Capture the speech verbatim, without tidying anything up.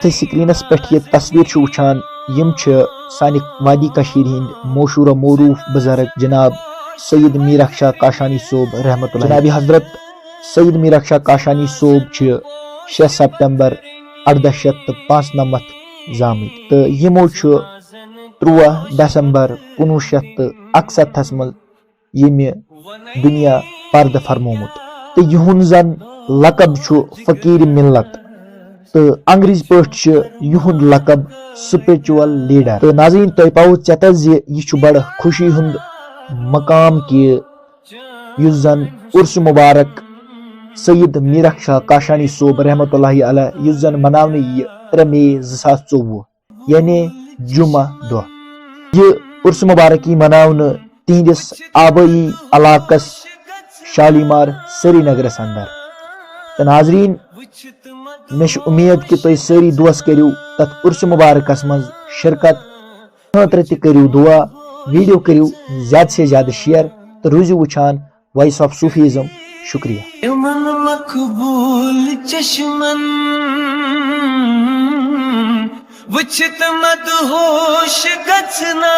تُہۍ سکرینس پٮ۪ٹھ یہِ تصویر چھِو وٕچھان، یِم چھِ سانہِ وادی کٔشیٖرِ ہٕنٛدۍ مشہوٗر و معروٗف بُزرگ جناب سید میٖر اکھ شاہ کاشانی صٲب رحمتہ اللہ۔ جناب حضرت سید میٖر اکھ شاہ کاشانی صٲب چھِ شےٚ سپتمبر ارداہ شیٚتھ تہٕ پانٛژھ نَمَتھ زامٕتۍ تہٕ یِمو چھُ تُرٛواہ دسمبر کُنوُہ شیٚتھ تہٕ اَکسَتتھَس منٛز ییٚمہِ دُنیا پردٕ فرمومُت تہٕ یِہُنٛد زن لقب چھُ فقیٖر ملت تہٕ انگریزی پٲٹھۍ چھُ یِہُنٛد لقب spiritual leader۔ تہٕ ناظریٖن، تۄہہِ پاوٕ ژٮ۪تس زِ یہِ چھُ بڑٕ خوشی ہُنٛد مقام کہِ یُس زن عرس مبارک سید میٖر اکھ شاہ کاشانی صٲب رحمتہ اللہ علیہ یُس زن مناونہٕ یِیہِ ترٛےٚ مئی زٕ ساس ژوٚوُہ، یعنی جمعہ دۄہ۔ یہِ عرس مبارک یی مناونہٕ تِہنٛدِس آبٲیی علاقس شالیمار سرینگرس اندر۔ تہٕ ناظریٖن، مےٚ چھِ اُمید کہِ تُہۍ سٲری دوس کٔرِو تتھ عرس مبارکس منٛز شرکت۔ خٲطرٕ تہِ کٔرِو دُعا، ویڈیو کٔرِو زیادٕ سے زیادٕ share تہٕ روٗزِو وٕچھان Voice of Sufism۔ شُکریہ۔ یِمن مقبوٗل چشمن وٕچھِتھ مدہوش گژھنا۔